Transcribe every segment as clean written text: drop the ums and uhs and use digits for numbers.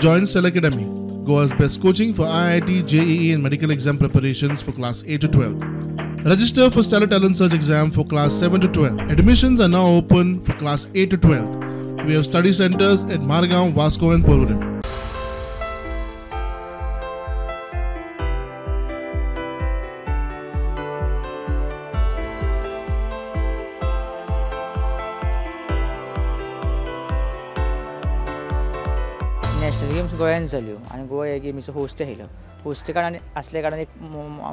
Join Stellar Academy, Goa's best coaching for IIT, JEE and medical exam preparations for class 8 to 12. Register for Stellar Talent Search exam for class 7 to 12. Admissions are now open for class 8 to 12. We have study centers at Margao, Vasco and Porvorim. National games गोंयांत जाल्यो आनी गोवा ह्या गेमीचो host आयलो. Host कारणान आसल्या कारणान एक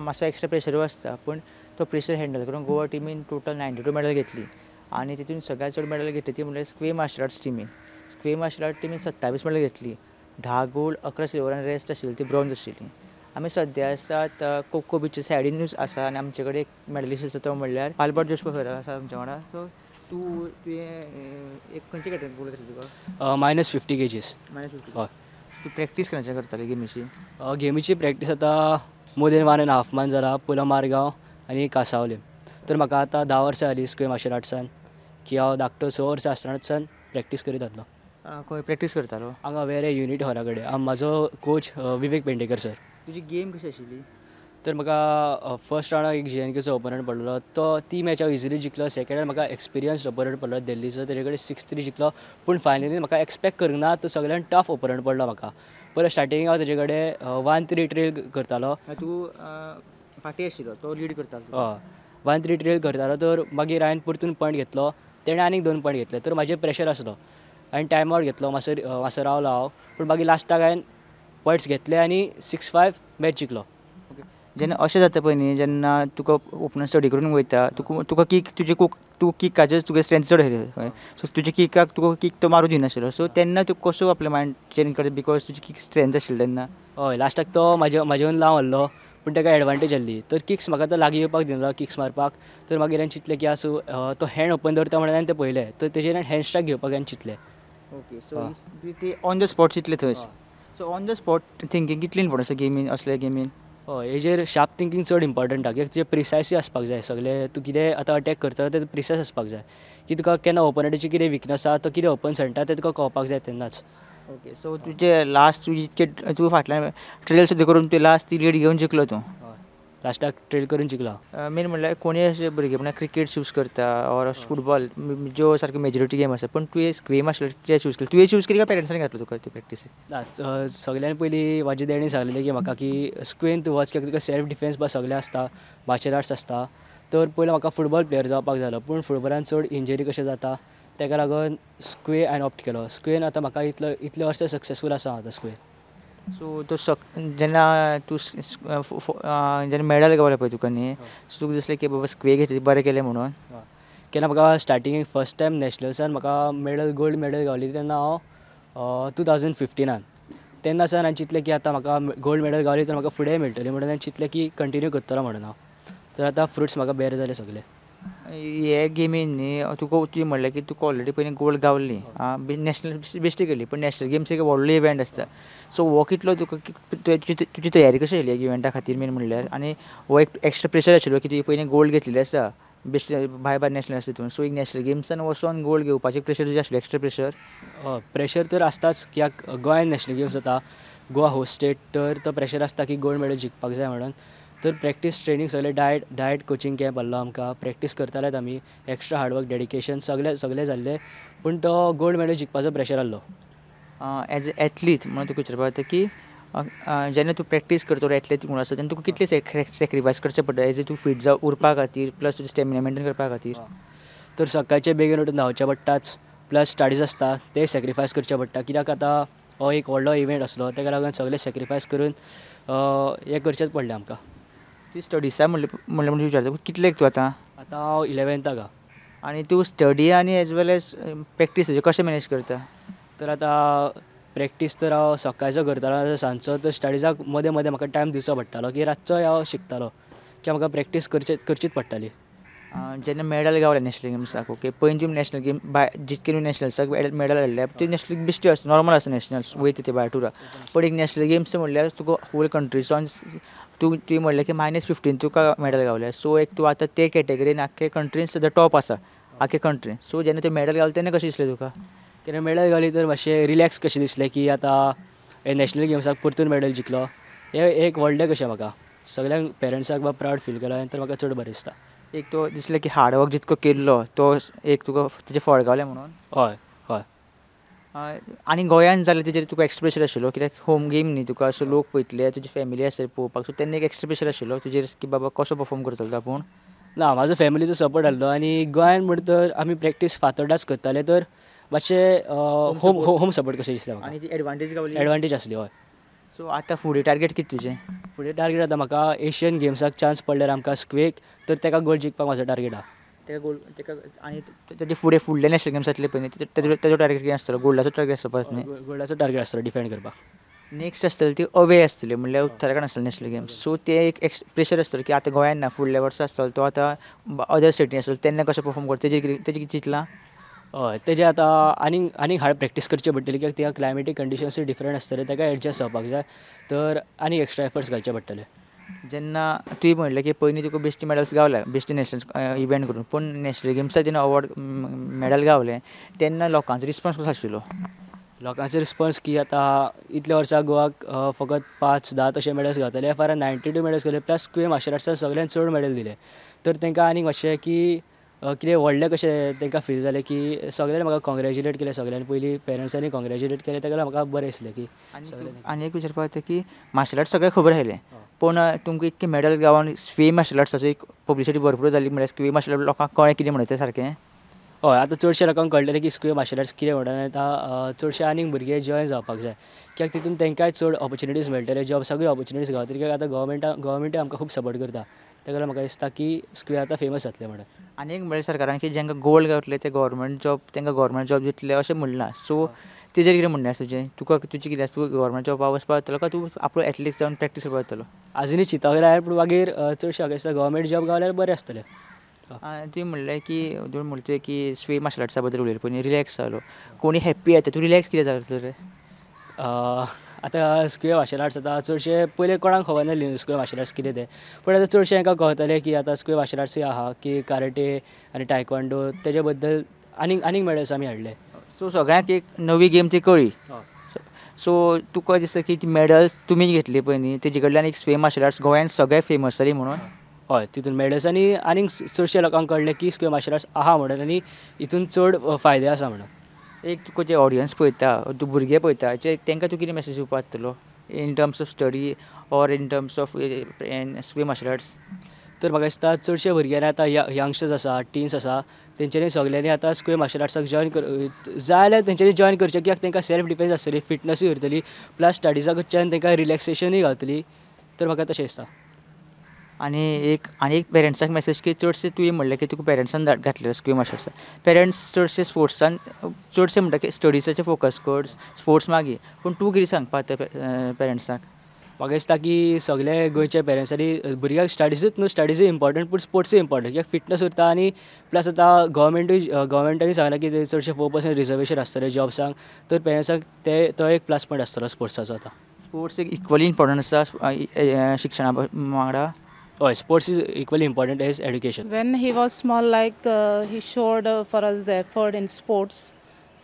मातसो एक्स्ट्रा प्रेशरूय आसता, पूण तो प्रेशर हँडल करून गोवा टिमीन टोटल 92 मेडल घेतली आनी तितून सगळ्यांत चड मेडल घेतली ती म्हणल्यार स्क्वे मार्शल आर्ट्स टिमीन. स्क्वे मार्शल आर्ट टिमीन 27 मेडल घेतली, 10 गोल्ड, 11 सिल्वर आनी रेस्ट आशिल्ली ती ब्रॉन्ज आशिल्ली. आमी सद्या आसात कोको बिचच्या सायडीनूच आसा आनी आमचे कडेन एक मेडलिस्ट आसा तो म्हणल्यार आल्बर्ट जोशको फेरेरा आसा आमच्या वांगडा. सो तूं तुवें एक खंयचे कॅटेगरी गोल्ड घेतली तुका? -50 kgs. -50. हय. तूं प्रॅक्टीस केन्नाच्यान करताली गेमीची? गेमीची प्रॅक्टीस आतां मोर देन 1.5 मंथ जाला. पयलो मारगांव आनी कासावले. तर म्हाका आतां 10 वर्सां जालीं स्क्वे मार्शल आर्ट्सान की हांव धाकटो 6 वर्सां आसतनाच्यान प्रॅक्टीस करीत आसलो. खंय प्रॅक्टीस करतालो? हांगा वेरे युनिट हॉला कडेन. म्हाजो कोच विवेक पेंडेकर सर. तुजी गेम कशी आशिल्ली? तर म्हाका फर्स्ट रावंडाक एक JNKचो ओपोनंट पडलो, तो ती मॅच हांव इजिली जिखलो. सेकेंडान म्हाका एक्सपिरियन्स ओपोनंट पडलो दिल्लीचो, तेजे कडेन 6-3 जिखलो. पूण फायनली म्हाका एक्सपेक्ट करूंक ना तो सगळ्यान टफ ओपोनंट पडलो म्हाका. परत स्टार्टिंग हांव तेजे कडेन 1-3 ट्रेल करतालो. तूं फाटीं आशिल्लो, तो लीड करतालो? हय, 1-3 ट्रेल करतालो. तर मागीर हांवें परतून पॉयंट घेतलो, तेणें आनीक 2 पॉयंट घेतले. तर म्हाजेर प्रेशर आसलो, हांवें टायम आवट घेतलो, मातसो रावलो हांव. पूण मागीर लास्टाक हांवें पॉयंट्स घेतले आनी 6-5 मॅच जिखलो. जेन्ना अशें जाता पळय न्ही, जेन्ना तुका ओपनर स्टडी करून वयता, तुका कीक तुजे तूं किकाचेर तुगे स्ट्रेंथ चड आशिल्ली, सो तुज्या किकाक तुका कीक तो मारूं दिनाशिल्लो. सो तेन्ना तूं कसो आपलें मायंड चेंज करता, because तुजी कीक स्ट्रेंथ आशिल्ली तेन्ना? हय, लास्टाक तो म्हाजेहून लांब आहलो, पूण ताका एडवांटेज आहली. तर किक्स म्हाका तो लागीं येवपाक दिना किक्स मारपाक. तर मागीर हांवें चिंतलें की आसूं, तो हँड ओपन दवरता म्हणून हांवें तें पळयलें, तर तेजेर हांवें हँड स्ट्रायक घेवपाक हांवें चिंतलें. ओके, सो ती ऑन the spot चिंतलें थंय. So on the spot thinking कितली इम्पोर्टंट आसा गेमीन, असल्या गेमीन? हय, हेजेर शार्प थिंकींग चड इम्पोर्टंट आहा, कित्याक तुजें प्रिसायसूय आसपाक जाय. सगळें तूं कितें आतां अटॅक करता तें प्रिसायस आसपाक जाय, की तुका केन्ना ओपोनंटाची कितें विकनस आसा, तो कितें ओपन सांडटा तें तुका कळपाक जाय तेन्नाच. ओके, सो तुजें लास्ट तुजी इतके तूं फाटल्यान ट्रेल सुद्दां करून तूं लास्ट ती लीड घेवन जिखलो तूं? हय, लास्टाक ट्रेल करून जिखलो. मेन म्हणल्यार कोणीय अशें भुरगेपणाक क्रिकेट चूज करता ऑर फुटबॉल, ज्यो सारक्यो मेजोरिटी गेम आसा, पूण तुवें स्क्वे मार्शल आर्ट चूज केली. तुवें चूज केली काय पेरंट्सांनी घातलो तुका ती प्रॅक्टीस? ना, सगळ्यान पयलीं म्हाजे डॅडीन सांगलेलें की म्हाका की स्क्वेन तूं वच, कित्याक तुका सेल्फ डिफेन्स बा सगळें आसता, मार्शल आर्ट्स आसता. तर पयलीं म्हाका फुटबॉल प्लेयर जावपाक जालो, पूण फुटबॉलान चड इंजरी कशें जाता तेका लागून स्क्वे हांवें ऑप्ट केलो. स्क्वेन आतां म्हाका इतले वर्सां सक्सेसफूल आसा हांव आतां स्क्वेन. सो तो जेन्ना तूं जेन्ना मेडल गावलें पळय तुका न्ही, सो तुका दिसलें की बाबा स्क्वे घेतली बरें केलें म्हणून? केन्ना म्हाका स्टार्टिंगेक फर्स्ट टायम नॅशनल्सान म्हाका मेडल, गोल्ड मेडल गावली तेन्ना हांव 2015. तेन्ना सावन हांवें चिंतलें की आतां म्हाका गोल्ड मेडल गावली तर म्हाका फुडें मेळटलें म्हणून हांवें चिंतलें की कंटिन्यू करतलो म्हणून हांव. तर आतां फ्रुट्स म्हाका बेर जाले सगळे. हे गेमीन न्ही तुका तुवें म्हणलें की तुका ऑलरेडी पयलीं गोल्ड गावल्ली, नॅशनल बेश्टी केली, पूण नॅशनल गेम्स एक व्हडलो इव्हेंट आसता. सो हो कितलो तुका तुजी तयारी कशी आशिल्ली ह्या इव्हेंटा खातीर मेन म्हणल्यार, आनी हो एक एक्स्ट्रा प्रेशर आशिल्लो की तुवें पयलीं गोल्ड घेतलेली आसा बेश्टे भायर भायर नॅशनल आसता तितून, सो एक नॅशनल गेम्सान वचोन गोल्ड घेवपाचें प्रेशर तुजें आशिल्लें, एक्स्ट्रा प्रेशर? हय, प्रेशर तर आसताच, कित्याक गोंयान नॅशनल गेम्स जाता, गोवा होस्ट स्टेट, तर तो प्रेशर आसता की गोल्ड मेडल जिखपाक जाय म्हणून. तर प्रॅक्टीस ट्रेनींग सगळें डायट कोचिंग कॅम्प आहलो आमकां, प्रॅक्टीस करतालेच आमी, एक्स्ट्रा हार्डवर्क डेडिकेशन सगळें सगळें जाल्लें, पूण तो गोल्ड मेडल जिखपाचो प्रेशर आहलो. एज अ एथलीट म्हणून तुका विचारपाक जाता की जेन्ना तूं प्रॅक्टीस करता एथलीट म्हणून आसता तेन्ना तुका कितले सॅक्रिफायस करचें पडटा एज अ तूं फीट जावं उरपा खातीर, प्लस तुजें स्टॅमिना मेनटेन करपा खातीर? तर सकाळचें बेगीन उठून धांवचें पडटाच, प्लस स्टडीज आसता ते सॅक्रिफायस करचें पडटा, कित्याक आतां हो एक व्हडलो इव्हेंट आसलो तेका लागून सगळें सॅक्रिफायस करून हें करचेंच पडलें आमकां. तूं स्टडिसा म्हणलें म्हणून विचारता, कितलेक तूं आतां? आतां हांव 11थाक आहा. आनी तूं स्टडी आनी एज वेल एज प्रॅक्टीस तुजें कशें मॅनेज करता? तर आतां प्रॅक्टीस तर हांव सकाळचो करतालो, सांजचो तर स्टडिजाक मदें मदें म्हाका टायम दिवचो पडटालो, की रातचोय हांव शिकतालो, की म्हाका प्रॅक्टीस करचीच पडटाली. जेन्ना मेडल गावलें नॅशनल गेम्साक, ओके, पयलीं तुमी नॅशनल गेम भायर जितके तुमी नॅशनल्साक मेडल हाडल्या ते नॅशनल बेश्टे आसता, नॉर्मल आसता नॅशनल्स वयता ते भायर टुराक, पण एक नॅशनल गेम्स म्हणल्यार तुका होल कंट्रीसान तूं तुवें म्हणलें की -15 तुका मेडल गावलें, सो एक तूं आतां ते कॅटेगरीन आख्खे कंट्रीन सद्या टॉप आसा आख्खे कंट्रीन, सो जेन्ना तें मेडल गावलें तेन्ना कशें दिसलें तुका? केन्ना मेडल गावली तर मातशें रिलॅक्स कशें दिसलें की आतां हे नॅशनल गेम्साक परतून मॅडल जिखलो हें एक व्हडलें कशें म्हाका सगळ्यांक पेरंट्साक बा प्रावड फील केलो तर म्हाका चड बरें दिसता. एक तो दिसलें की हार्डवर्क जितको केल्लो तो एक तुका तेजें फळ गावलें म्हणून. हय हय. आनी गोंयान जाल्यार तेजेर तुका एक्स्ट्रा प्रेशर आशिल्लो कित्याक होम गेम न्ही तुका, सो लोक पळयतले, तुजी फॅमिली आसतली पळोवपाक, सो तेन्ना एक एक्स्ट्रा प्रेशर आशिल्लो तुजेर की बाबा कसो परफॉर्म करतलो तो आपूण. ना, म्हाजो फॅमिलीचो सपोर्ट आसलो आनी गोंयान म्हणटा तर आमी प्रॅक्टीस फातोर्डाच करताले तर मातशें होम सपोर्ट कशें दिसलें म्हाका. आनी ती एडवांटेज गावली, एडवांटेज आसली. हय. सो आतां फुडें टार्गेट कितें तुजें? फुडें टार्गेट आतां म्हाका एशियन गेम्साक चान्स पडल्यार आमकां स्क्वेक तर तेका गोल्ड जिखपाक म्हाजो टार्गेट आहा. तेका गोल्ड तेका आनी तेजे फुडें फुडले नॅशनल गेम्स जातले पळय न्ही तेजो टार्गेट कितें आसतलो? गोल्डाचो टार्गेट आसतलो परत न्ही? गोल्डाचो टार्गेट आसतलो डिफेंड करपाक. नेक्स्ट आसतली ती अवे आसतली म्हणल्यार उत्तराखंड आसतली नॅशनल गेम्स, सो ते एक प्रेशर आसतलो की आतां गोंयान ना फुडल्या वर्सा आसतलो तो आतां अदर स्टेटीन आसतलो तेन्ना कसो परफॉर्म करता तेजेर तेजें कितें चिंतलां? हय, तेजें आतां आनीक आनीक हार्ड प्रॅक्टीस करची पडटली कित्याक थिंगा क्लायमेटीक कंडिशन्सूय डिफरंट आसतले, ताका एडजस्ट जावपाक जाय तर आनीक एक्स्ट्रा एफर्ट्स घालचे पडटले. जेन्ना तुवें म्हणलें की पयलीं तुका बेश्टे मॅडल्स गावले बेश्टे नॅशनल इव्हेंट करून, पूण नॅशनल गेम्साक जेन्ना अवॉर्ड मॅडल गावलें तेन्ना लोकांचो रिस्पोन्स कसो आशिल्लो? लोकांचो रिस्पोन्स की आतां इतल्या वर्सां गोवाक फकत 5-10 तशे मॅडल्स गावताले, ह्या फारा 92 मॅडल्स गावले प्लस स्क्वे मार्शल आर्ट्सान सगळ्यान चड मॅडल दिले तर तांकां आनीक मातशें की कितें व्हडलें कशें तांकां फील जालें की सगळ्यांनी म्हाका कॉंग्रेच्युलेट केलें, सगळ्यांनी पयलीं पेरंट्सांनी कॉंग्रेच्युलेट केलें ताका लागून म्हाका बरें दिसलें की. आनी एक विचारपाक जाता की मार्शल आर्ट्स सगळें खबर आयलें पूण तुमकां इतकें मॅडल गावन स्वे मार्शल आर्ट्साचो एक पब्लिसिटी भरपूर जाली म्हणल्यार स्क्वे मार्शल आर्ट लोकांक कळ्ळें कितें म्हणटा तें सारकें? हय, आतां चडशे लोकांक कळटलें की स्क्वे मार्शल आर्ट्स कितें म्हणटा आनी आतां चडशे आनीक भुरगे जॉयन जावपाक जाय कित्याक तितून तांकांय चड ऑपॉर्च्युनिटीज मेळटले, जॉब्साकूय ऑपॉर्च्युनिटीज गावतली कित्याक आतां गव्हर्मेंटूय आमकां खूब सपोर्ट करता ताका लागून म्हाका दिसता की स्क्वे आतां फेमस जातलें म्हणून. आनी एक म्हणल्यार सरकारान की जांकां गोल्ड गावतले ते गव्हर्मेंट जॉब तांकां गव्हर्मेंट जॉब दितले अशें म्हणलां, सो तेजेर कितें म्हणणें आसा तुजें? तुका तुजें कितें आसा, तूं गव्हर्मेंट जॉबा वचपाक जातलो काय तूं आपलो एथलीट जावन प्रॅक्टीस करपाक जातलो? आजुनूय चिंतूंक जाय पूण मागीर चडशें म्हाका दिसता गव्हर्मेंट जॉब गावल्यार बरें आसतलें. तुवें म्हणलें की तुवें म्हणलें की स्वे मार्शल आर्ट्सा बद्दल उलयलें पळय रिलॅक्स जालो, कोणी हॅप्पी जाता, तूं रिलॅक्स कितें जालो रे? आतां स्क्वे मार्शल आर्ट्स आतां चडशे पयलीं कोणाक खबर नासली स्क्वे मार्शल आर्ट्स कितें तें, पूण आतां चडशे हांकां कळटलें की आतां स्क्वे मार्शल आर्ट्सूय आहा की कराटे आनी टायक्वांडो तेजे बद्दल आनीक आनीक मॅडल्स आमी हाडले. सो सगळ्यांक एक नवी गेम ती कळ्ळी, सो तुका दिसता की ती मॅडल्स तुमी घेतली पळय न्ही तेजे कडल्यान एक स्वे मार्शल आर्ट्स गोंयान सगळें फेमस जाली म्हणून? हय, तितून मॅडल्सांनी आनीक चडशे लोकांक कळ्ळें की स्क्वे मार्शल आर्ट्स आहा म्हणून आनी हितून चड फायदे आसा म्हणून. एक तुका जे ऑडियन्स पळयता, तूं भुरगे पळयता, जे तांकां तूं कितें मॅसेज दिवपाक जातलो in terms of study or in terms of square martial arts? तर म्हाका दिसता चडशे भुरग्यांनी आतां यंगस्टर्स आसा, टिन्स आसा, तेंच्यांनी सगल्यांनी आतां स्क्वे मार्शल आर्ट्साक जॉयन जाय जाल्यार तेंच्यांनी जॉयन करचें कित्याक तांकां सेल्फ डिफेन्स आसतली, फिटनसूय उरतली, प्लस स्टडिजा कडच्यान तांकां रिलॅक्सेशनूय गावतली, तर म्हाका तशें दिसता. आनी एक पेरंट्साक मॅसेज की चडशे तुवें म्हणलें की तुका पेरंट्सान घातलें स्क्वे मार्शल आर्ट्सान, पेरंट्स चडशे स्पोर्ट्सान चडशे म्हणटा की स्टडिजाचेर फोकस कर, स्पोर्ट्स मागीर, पूण तूं कितें सांगपा जाता पेरंट्साक? म्हाका दिसता की सगळे गोंयच्या पेरंट्सांनी भुरग्यांक स्टडिजूच न्हू, स्टडिजूय इम्पॉर्टंट पूण स्पोर्ट्सूय इम्पॉर्टंट कित्याक फिटनस उरता आनी प्लस आतां गव्हर्मेंटानूय सांगलां की चडशे 4% रिजर्वेशन आसतलें जॉब्सांक, तर पेरंट्सांक ते तो एक प्लस पॉयंट आसतलो स्पोर्ट्साचो. आतां स्पोर्ट्स एक इक्वली इम्पॉर्टंट आसा शिक्षणा वांगडा. हय, sports is equally important as education. When he was small, like he showed for us the effort in sports,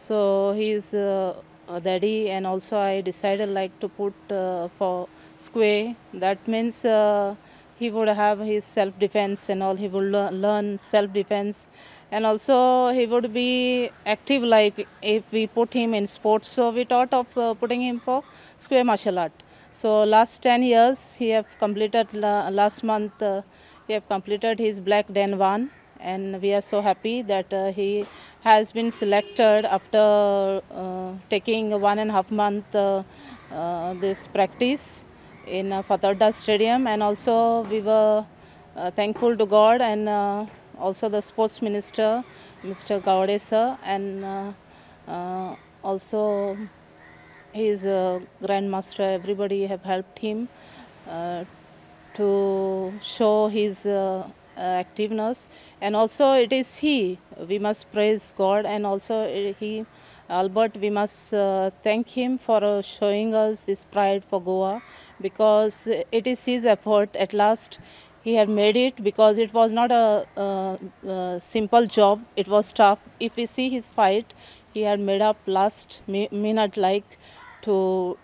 so he is daddy, and also I decided like to put for square. That means he would have his self-defense and all. He would learn self-defense, and also he would be active like if we put him in sports. So we thought of putting him for square martial art. So last 10 years he have completed, last month he have completed his black Dan 1, and we are so happy that he has been selected after taking 1.5 month this practice in Fatorda Stadium. And also we were thankful to God and also the sports minister Mr. Gawde sir, and also his grandmaster, everybody have helped him to show his activeness. And also it is he, we must praise God, and also he, Albert, we must thank him for showing us this pride for Goa, because it is his effort. At last he had made it, because it was not a simple job, it was tough. If we see his fight, he had made up last minute like to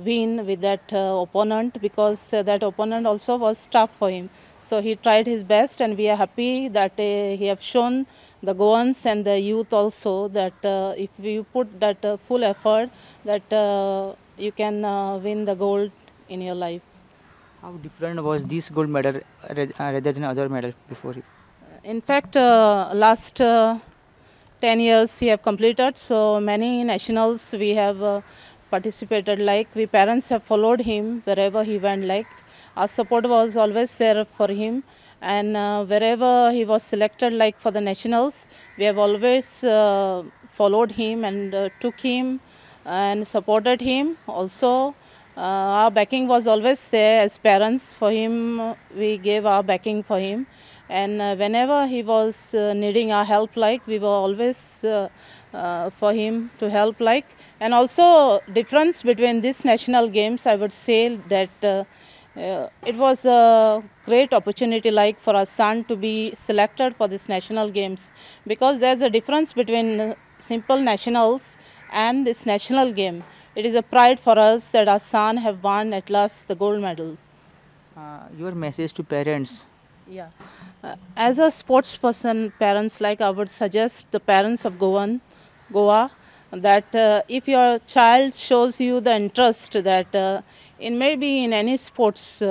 win with that opponent, because that opponent also was tough for him. So he tried his best, and we are happy that he have shown the Goans and the youth also that if you put that full effort, that you can win the gold in your life. How different was this gold medal rather than other medal before? In fact, last 10 years he have completed so many nationals we have participated. Like we parents have followed him wherever he went, like our support was always there for him, and wherever he was selected, like for the nationals, we have always followed him and took him and supported him also. Our backing was always there as parents for him. We gave our backing for him, and whenever he was needing our help, like we were always for him to help. Like, and also difference between these national games, I would say that it was a great opportunity, like for our son to be selected for this national games, because there's a difference between simple nationals and this national game. It is a pride for us that our son have won at last the gold medal. Your message to parents? Yeah. As a sports person, parents, like I would suggest the parents of Goa, that if your child shows you the interest that in maybe in any sports,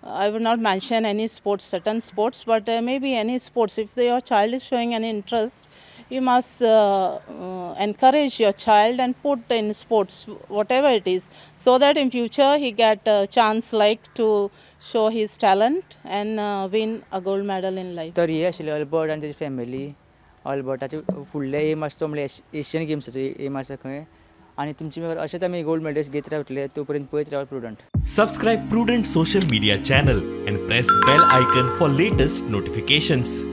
I would not mention any sports, certain sports, but maybe any sports, if your child is showing any interest, you must encourage your child and put in sports, whatever it is, so that in future he get a chance like to show his talent and win a gold medal in life. तर हे आशिल्ले Albert आनी ताची family. अल्बर्टाचे फुडले M आसा तो म्हणल्यार Asian गेम्साचो M आसा खंय, आनी तुमचे अशेंच आमी गोल्ड मेडल्स घेत रावतले तो पर्यंत पळयत रावत Prudent. Subscribe Prudent social media channel and press bell icon for latest notifications.